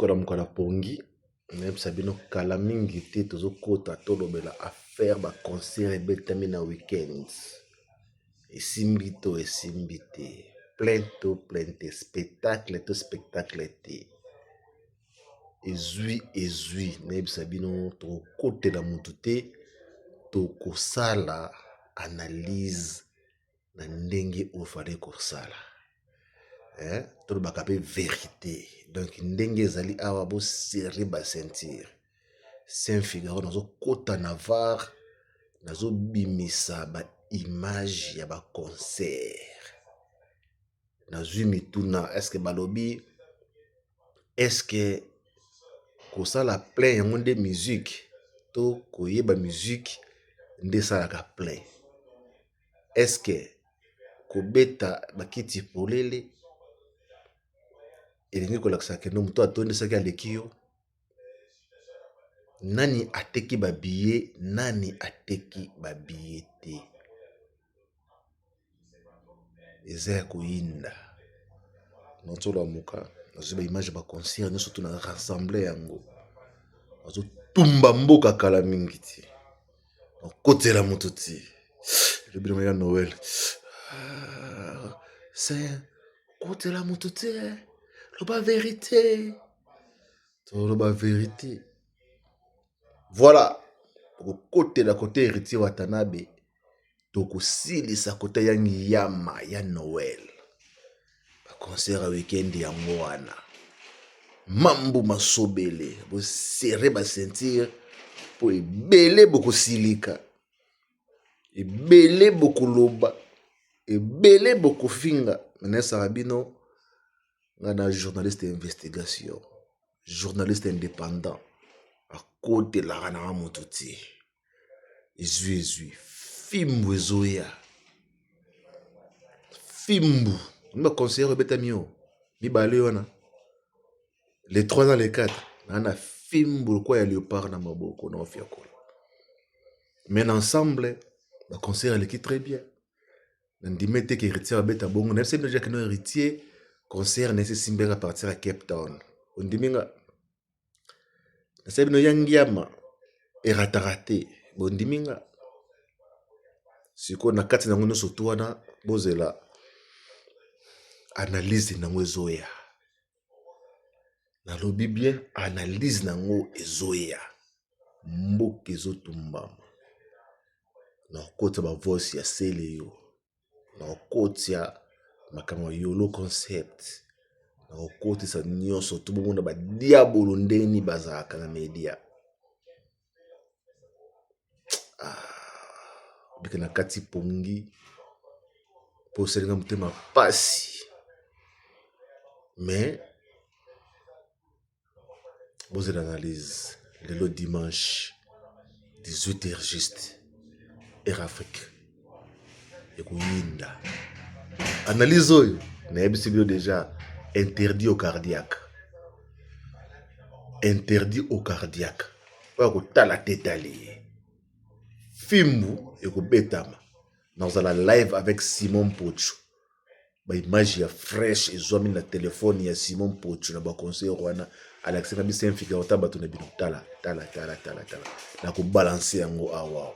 kolamuka na pongi, nayebisa bino kala mingi te tozokota tolobela affaire ba concert ebetami na weekend. Esimbi to esimbi te, plein to plein te, spectacle to spectacle te. Ezwi ezwi, nayebisa bino tokokotela mutu te, tokosala analyse na ndenge oyo fallait kosala eh, tolobaka mpe verite donc ndenge ezali awa boserre ba ceinture saint figaro nazokota na var nazobimisa ba image ya ba concert nazwi mituna eske balobi eske kosala plein yango nde musique to koyeba musique nde esalaka plein Est ce que kobeta bakiti polele elingi kolakisa ke no moto atondisaki aleki yo? Nani ateki ba billet nani ateki ba billet te? Eza ya koyinda nazolamuka nazwi ba image ya ba concert nyonso to na rassemble yango nazotumba mboka kala mingi te. Okotela moto ti elobi na ya Noël. Ah, c'est kotela moto te, loba verite. Toloba verite. Voilà, okotela kote héritier Watanabe, tokosilisa kote ya ngiyama ya Noël. Ba concert ya weekend yango wana. Mambu masobele, bosere ba ceinture po ebele bokosilika, ebele bokoloba, ebele bokofinga. Nayesaka bino nga na journaliste ya investigation, journaliste independant, akotelaka nanga moto te. Ezwi ezwi fimbu ezoya fimbu ba conseillere ebetami yo mibale wana les 3 ans les 4 naa na fimbu lokola ya leopard na maboko na ofiakola mais na ensemble ba conseillere eleki très bien na ndimi ete ke héritier abeta bongo na yebisa bino deja kino héritier concert na esi esimbeka partir ya cape town ondimi nga Nasali bino ya ngiama erataka te bondimi nga sikoyo na kati na yango nyonso tu wana bozela analyse na yango ezoya nalobi bien analyse na yango ezoya mboka ezotumbama na kokota ba voice ya seleyo Nakokotia makambo ya yolo concept nakokotisa nyonso to bomona ba diabolo ndenge nini bazalaka na media ah, bika na kati pongi mpo osalinga motema pasi mais Bozela analyse lelo dimanche 18 heures juste heure Afrique ekoyinda analyse oyo nayebisi bino deja interdit au cardiaque interdit au cardiaque oyo akotala te etali ye fimbu ekobetama nakozala live avec Simon Pocho ba image ya fresh ezwami na telefone ya Simon Pocho na ba concert wana alakisi na biso infika ota bato na bino tala tala tala tala tala na ko balancer yango awa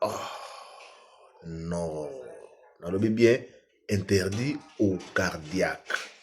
oh, non nalobi bien interdit au cardiaque.